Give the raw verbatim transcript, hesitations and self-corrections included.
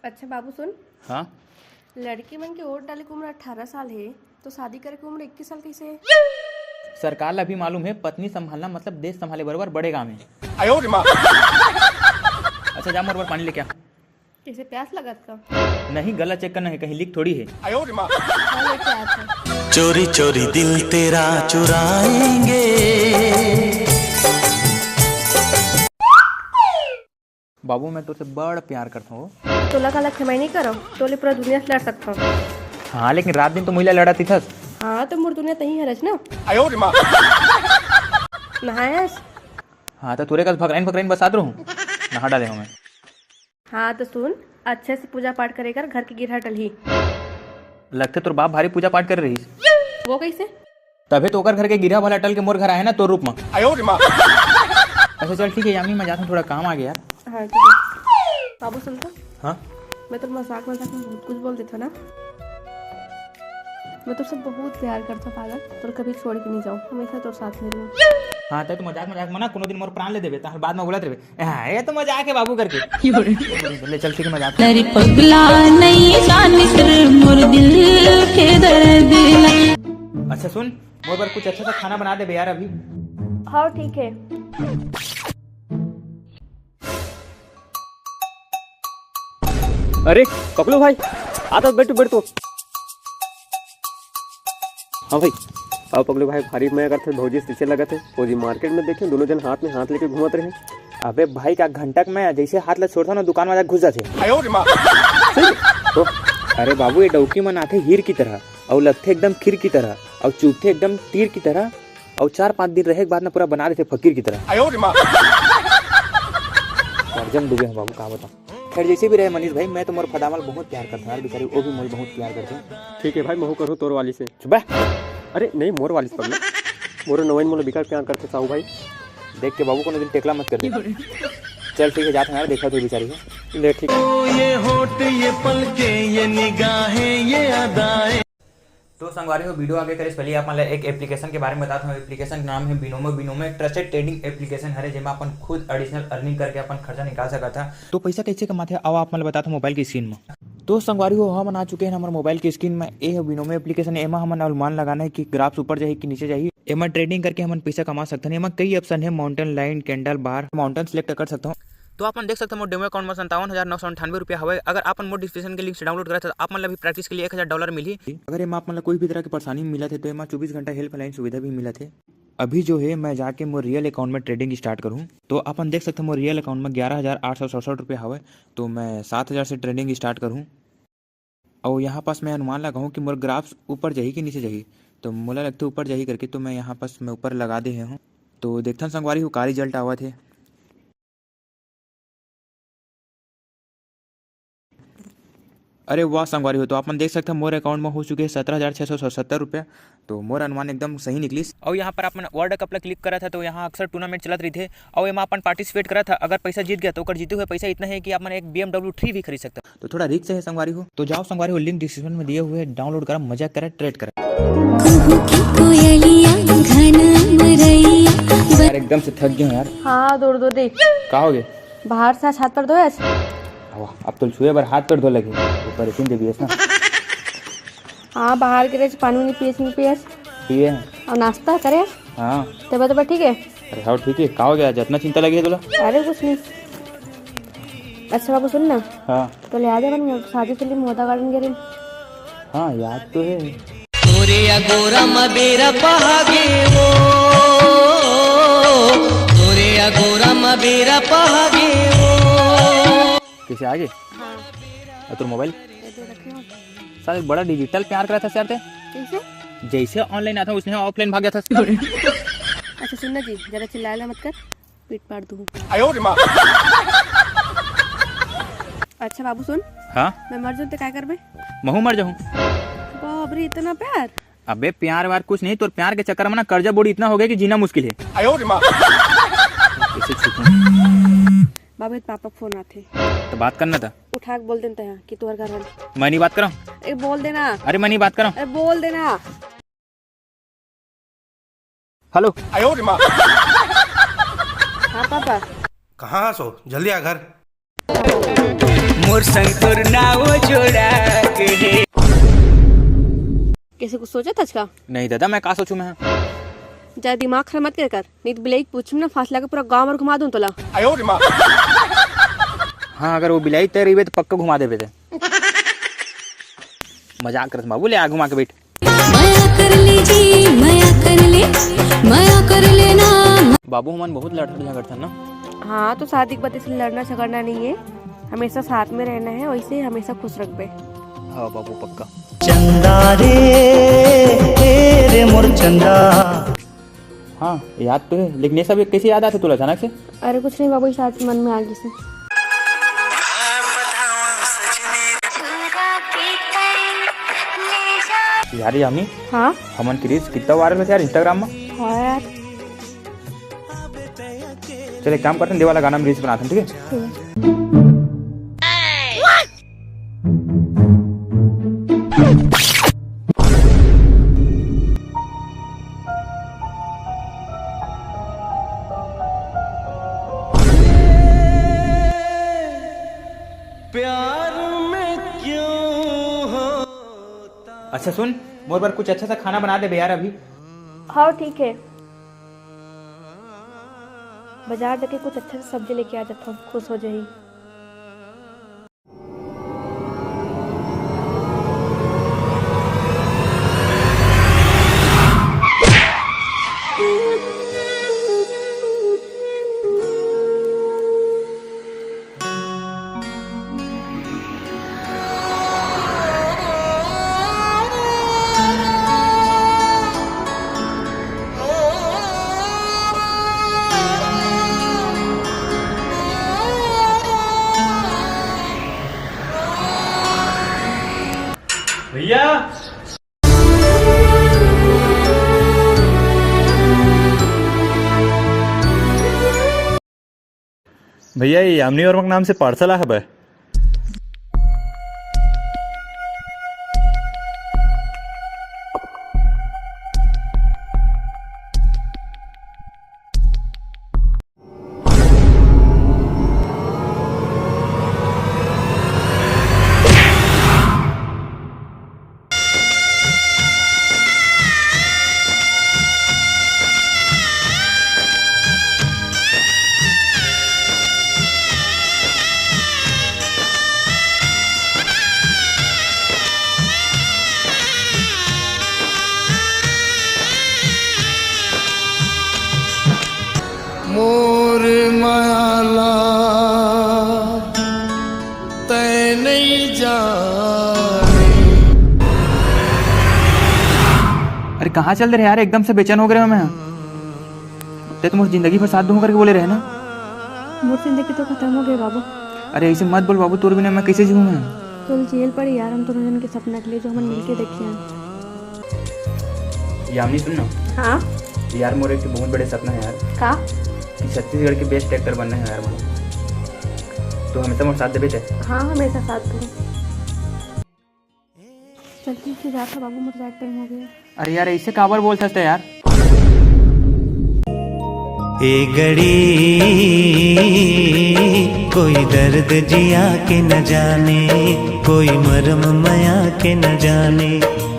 अच्छा बाबू सुन। हाँ? लड़की मन के वोट डाले के उम्र अठारह साल हे, तो शादी करे के उम्र इक्कीस साल कैसे हे? सरकार ला भी मालूम हे, पत्नी संभालना मतलब देश संभाले बरोबर बड़े काम हे। आयो रे माँ। अच्छा जा मोर बर पानी लेके आ। कैसे प्यास लगत का? नहीं, गला चेक करना हे, कहीं लीक थोड़ी हे। आयो रे माँ। हाँ, लेके आत हँव। चोरी चोरी दिल तेरा चुराएंगे। बाबू, मैं तोर से बड़ प्यार करथंव। तोला काला खेमाई नहीं करव, तोले पूरा दुनिया से लड़ सकथंव। हाँ, लेकिन रात दिन तो मुइला लड़त दिखस। हाँ, तो मोर दुनिया तहीं हरस ना। आयो रे माँ। नहायस? हाँ, तो तोरे कस भकराइन भकराइन बसात रहूँ। नहा डाले हँव मैं। हाँ, तो सुन, अच्छे से पूजा पाठ करे कर, घर के गिरहा टलही। लगथे तोर बाप भारी पूजा पाठ करे रहिस। वो कैसे? तभे तो ओकर घर के गिरहा भला टल के मोर घर आए ना तोर रूप म। आयो रे माँ। अच्छा चल ठीक है यामी, मैं जात हँव, थोड़ा काम आ गया यार। हाँ ठीक है। बाबू सुन तो। हाँ? मैं तो मजाक मजाक में बहुत कुछ बोल देथँव ना। मैं तोर से बहुत प्यार करथँव पागल, तोर कभी छोड़ के नहीं जाऊँ, हमेशा तोर साथ में रहूँ। हाँ, तैं तो मजाक मजाक में ना कोनो दिन मोर प्राण ले देबे, तहाँ बाद में बोलत रहबे, हाँ, ये तो मजाक है बाबू करके। ले चल, ठीक है, मजाक। तेरी पगला नहीं जानिस रे मोर दिल के दर्द ला। अच्छा सुन, मोर बर कुछ अच्छा सा खाना बना देबे यार अभी। हाँ, ठीक है। अरे पगलू भाई, आ तो बैठ, बैठ तो। हाँ भाई, आओ पगलू भाई, भारी मया करथे, भौजी से पीछे लगत हे। वो जी मार्केट में देखे, दोनों जन हाथ में हाथ लेके घूमत रहे। अबे भाई, का घंटा के मैं जैसे हाथ ला छोड़थँव ना, दुकान वाला घुस जाथे। आयो रे माँ। सही? तो, अरे बाबू, ये डौकी मन आथे हीर की तरह, अउ लगथे एकदम खीर की तरह, अउ चुभथे एकदम तीर की तरह, अउ चार पाँच दिन रहे के बाद ना पूरा बना देथे फकीर की तरह। आयो रे माँ। करजा म डूबे हँव बाबू, का बताऊँ। खैर, जैसे भी रहे मनीष भाई, मैं तो मोर फदामल बहुत प्यार करथँव यार, बेचारी वो भी मोर बहुत प्यार करथे। ठीक है भाई, महू करहूँ तोर वाली से। चुप बे। अरे नहीं, मोर वाली से पगला। मोर नवइन मोला बिकट प्यार करथे साहू भाई। देख के बाबू कोनो दिन टेकला मत कर दे। चल ठीक है, जात हँव यार, देखा तो बेचारी को। ले ठीक है। ये होठ, ये पलके, ये निगाहें, ये अदाएं। तो संगवारी हो, video आगे करे से पहले आप मन ला एक application के बारे में बतात हँव। Application के नाम है Binomo। Binomo एक trusted trading application हरे, जेमा अपन खुद additional earning करके अपन खर्चा निकाल सकत हा। तो पैसा कैसे कमाथे, आओ आप मन ला बतात हँव mobile के screen में। तो संगवारी हो, हमन आ चुके हैं हमारे mobile के screen में। ये है Binomo application। एमा हमन अनुमान लगाना है कि graphs ऊपर जाही कि नीचे जाही। एमा trading करके हमन पैसा कमा सकथन। एमा कई option है, mountain line, candle, bar, mountain select कर सकथन। तो आप मन देख सकथव, मोर demo account म संतावन हजार नौ सौ अंठानवे रुपया हवय। अगर आप मन मोर description के link से download करत हव, तो आप मन ला भी practice के लिए एक हजार dollar मिलही। अगर एमा आप मन ला कोई भी तरह के परेशानी मिलत हे, तो एमा चौबीस घंटा helpline सुविधा भी मिलत हे। अभी जो है, मैं जाके मोर real account में trading start करहूँ। तो आप मन देख सकथव, मोर real account में ग्यारह हजार आठ सौ सड़सठ रुपया हवय, तो मैं सात हजार से trading start करहूँ। अउ यहाँ पास मैं अनुमान लगाहूँ कि मोर graphs ऊपर जाही कि नीचे जाही, तो मोला लगथे ऊपर जाही करके, तो मैं यहाँ पास मैं ऊपर लगा दे हूँ। तो देखथन संगवारी हो, का result आवत हे। अरे वाह संगवारी हो, तो आप मन देख सकथव मोर account में हो चुके हे सत्रह हजार छः सौ सतहत्तर रुपया। तो मोर अनुमान एकदम सही निकलिस। अउ यहाँ पर आप मन World Cup ला click करत हव, तो यहाँ अक्सर tournament चलत रहिथे, अउ एमा अपन participate करत हव। अगर पैसा जीत गया, तो ओकर जीते हुए पैसा इतना है कि आप मन एक B M W three भी खरीद सकथव। तो थोड़ा risk है संगवारी हो, तो जाओ संगवारी हो, link description में दिए हुए, download करा, मजा करा, trade करा। कुहू की कोयलिया घन मरैया। यार एकदम से थक गया हूँ यार। हाँ, दौड़ दौड़ दे। का हो गया? बाहर से आज हाथ पैर धोए आज? अब तो छुए बर हाथ पैर धो लगे, ऊपर इतनी देवी है ना। हाँ, बाहर के रहे, पानी नहीं पिए, नहीं पिए। पिए हैं। और नाश्ता करे? हाँ। तबीयत, तबीयत ठीक है? अरे हाँ, ठीक है। का हो गया? जितना चिंता लगी है तोला? अरे कुछ नहीं। अच्छा बाबू सुन ना। हाँ। तो ले आ जा, अपन शादी के लिए मोहदा garden के लिए। हाँ, याद तो है। तोरे या गोरा म बेरा पहागे वो, तोरे या गोरा म बेरा पहागे वो। कैसे आ गए? हाँ। और तोर mobile? ये दे रखे हो। साले बड़ा digital प्यार करा था यार ते। कैसे? जैसे online आता उसने offline भाग जाता। अच्छा सुन ना जी, ज्यादा चिल्लाया मत कर, पीट पाड़ दूँ। आयो रे माँ। अच्छा बाबू सुन। हाँ? मैं मर जाऊँ तो काय करबे? महू मर जाऊँ। बाप रे, इतना प्यार? अबे प्यार व्यार कुछ नहीं, तोर प्यार के चक्कर में ना कर्जा बोड़ी इतना हो गया कि जीना मुश्किल है। आयो रे माँ। कैसे छुपूं? बाबू, ये पापा के फोन आथे। तो बात करना था। उठा के बोल देना था कि तोहर घर वाले। मैं नहीं बात करा। ए, बोल देना। अरे मैं नहीं बात करा। अरे बोल देना। हेलो। आयो रे माँ। हाँ पापा। कहाँ हस हो? जल्दी आ घर। मोर संग तोर नाव जोड़ा के हे। कैसे कुछ सोचा था का? नहीं दादा, मैं का सोचूं मैं? ज्यादा दिमाग खराब मत कर कर, नहीं तो बिलाई पूछम ना, फांस लगा पूरा गांव भर घुमा दूं तोला। हाँ, अगर वो बिलाई तय रहिबे तो पक्का घुमा देबे ते। मजाक करत बाबू, ले आ घुमा के बैठ। मया कर ले जी, मया कर ले, मया कर लेना। बाबू, हमन बहुत लड़थन झगड़थन ना। हाँ, तो शादी के बाद इसलिए लड़ना झगड़ना नहीं है, हमेशा साथ में रहना है, वैसे ही हमेशा खुश रखबे। हाँ बाबू, पक्का। चंदा रे, ए रे मोर चंदा। हाँ, याद तो है, लेकिन ये सब कैसे याद आते तुला अचानक से? अरे कुछ नहीं बाबू, शायद मन में आ गई से। यार यामी, हाँ? हमन की रील्स कितना वायरल होथे यार Instagram में। हाँ यार। चल एक काम करते हैं, दे वाला गाना में रील्स बनाते हैं, ठीक है? प्यार में क्यों होता। अच्छा सुन, मोर बर कुछ अच्छा सा खाना बना देबे यार अभी। हाँ ठीक है, बाजार जाके कुछ अच्छा सा सब्जी लेके आ जाता हूँ, खुश हो जाही। भैया। भैया, ये यामिनी वर्मा के नाम से पार्सल आ हवय। मोर माया ला तै नइ जाने। अरे कहाँ चल दे रहे यार, एकदम से बेचैन हो गए हो मैं। ते तो मोर जिंदगी भर साथ दूंगा करके बोले रहे ना। मोर जिंदगी तो खत्म हो गई बाबू। अरे ऐसे मत बोल बाबू, तोर बिना मैं कैसे जीऊँ मैं? तोल जेल पड़ी यार, हम दोनों जन के सपना के लिए जो हमन मिलके देखिया। यामिनी सुन ना। हाँ? यार मोर एक बहुत बड़े सपना है यार। का? कि छत्तीसगढ़ के बेस्ट एक्टर बनना है यार मोर। तो हमेशा मोर साथ देबे ते? हाँ, हमेशा साथ दूँ। चल ठीक है, जाता बाबू, मोर जाए टाइम हो गया। अरे यार, ऐसे काबर बोलथस ते यार? ए गड़ी कोई दर्द जिया के न जाने, कोई मरम मया के न जाने।